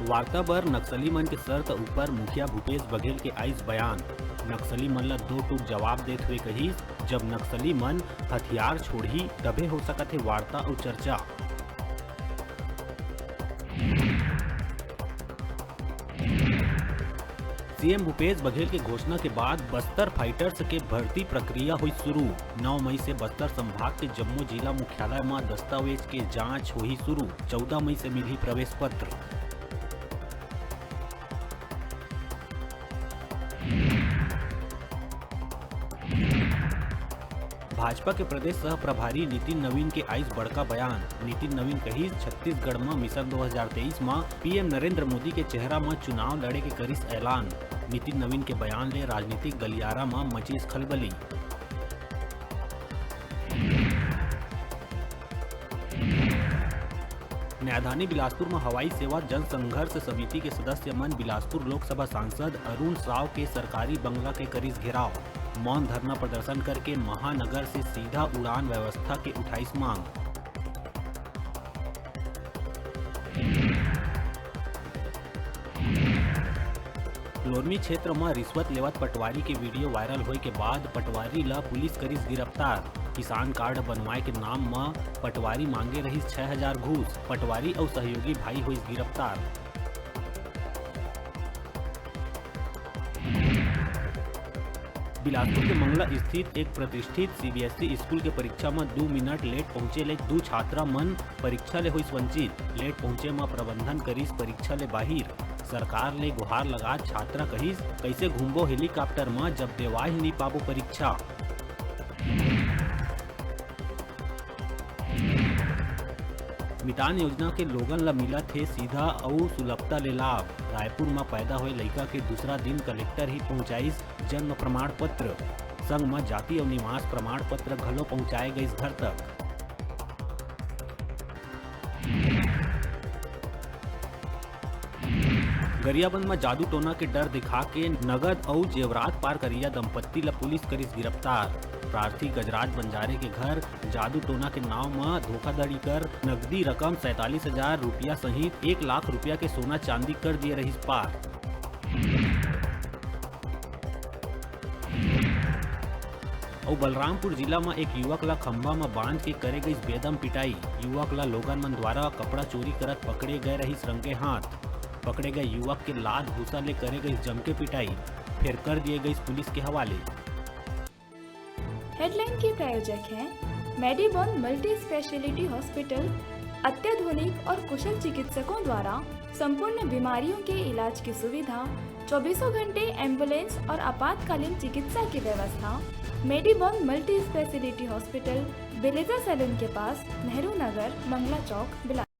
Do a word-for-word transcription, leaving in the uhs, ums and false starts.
वार्ता बर नक्सली मन के शर्त ऊपर मुखिया भूपेश बघेल के आइस बयान। नक्सली मन ल दो टूक जवाब देत हुए कहिस, जब नक्सली मन हथियार छोड़ही, तभे हो सकत हे वार्ता अउ चर्चा। सीएम भूपेश बघेल के घोषणा के बाद बस्तर फाइटर्स के भर्ती प्रक्रिया होई शुरू। नौ मई से बस्तर संभाग के जम्मो जिला मुख्यालय म दस्तावेज के जांच होही शुरू। चौदह मई से मिलही प्रवेश पत्र। भाजपा के प्रदेश सह प्रभारी नितिन नवीन के आइस बड़का बयान। नितिन नवीन कहिस, छत्तीसगढ़ म मिशन दो हज़ार तेईस म पीएम नरेंद्र मोदी के चेहरा म चुनाव लड़े के करिस ऐलान। नितिन नवीन के बयान ले राजनीतिक गलियारा म मचिस खलबली। न्यायधानी बिलासपुर म हवाई सेवा जन संघर्ष समिति के सदस्य मन बिलासपुर लोकसभा सांसद अरुण साव के सरकारी बंगला के करिस घेराव। मौन धरना प्रदर्शन करके महानगर से सीधा उड़ान व्यवस्था के उठाइस मांग। लोरमी क्षेत्र म रिश्वत लेवत पटवारी के वीडियो वायरल होय के बाद पटवारी ल पुलिस करिस गिरफ्तार। किसान कार्ड बनवाए के नाम म पटवारी मांगे रहिस छह हजार घूस। पटवारी अउ सहयोगी भाई होइस गिरफ्तार। बिलासपुर के मंगला स्थित एक प्रतिष्ठित सीबीएसई स्कूल के परीक्षा म दू मिनट लेट पहुंचे ले दू छात्रा मन परीक्षा ले होइस वंचित। लेट पहुंचे म प्रबंधन करिस परीक्षा ले बाहिर। सरकार ले गुहार लगात छात्रा कहिस, "कइसे घूमबो हेलीकॉप्टर म, जब देवा ही नइ पाबो परीक्षा।" मितान योजना के लोगन ल मिलत हे सीधा अउ सुलभता ले लाभ। रायपुर म पैदा होए लइका के दूसरा दिन कलेक्टर ही पहुंचाइस जन्म प्रमाण पत्र। संग म जाति अउ निवास प्रमाण पत्र घलो पहुंचाए गइस घर तक। गरियाबंद म जादू टोना के डर दिखा के नगद अउ जेवरात पार करिया दंपत्ति ल पुलिस करिस गिरफ्तार। प्रार्थी गजराज बंजारे के घर जादू टोना के नाव म धोखाधड़ी कर नगदी रकम सैंतालीस हजार रुपया सहित एक लाख रुपया के सोना चांदी कर दिए रहिस पार। अउ बलरामपुर जिला म एक युवक ला खंभा म बांध के करे गइस बेदम पिटाई। युवक ला लोगन मन द्वारा कपड़ा चोरी करत पकड़े गए रहिस रंगे हाथ। पकड़े गए युवक के लात घूसा ले करे गइस जमके पिटाई, फेर कर दिए गइस पुलिस के हवाले। हेडलाइन के प्रायोजक हैं मेडीबॉन मल्टी स्पेशलिटी हॉस्पिटल, अत्याधुनिक और कुशल चिकित्सकों द्वारा संपूर्ण बीमारियों के इलाज की सुविधा, चौबीसों घंटे एम्बुलेंस और आपातकालीन चिकित्सा की व्यवस्था। मेडीबॉन मल्टी स्पेशलिटी हॉस्पिटल, बिलेजा सैलून के पास, नेहरू नगर, मंगला चौक, बिलासपुर।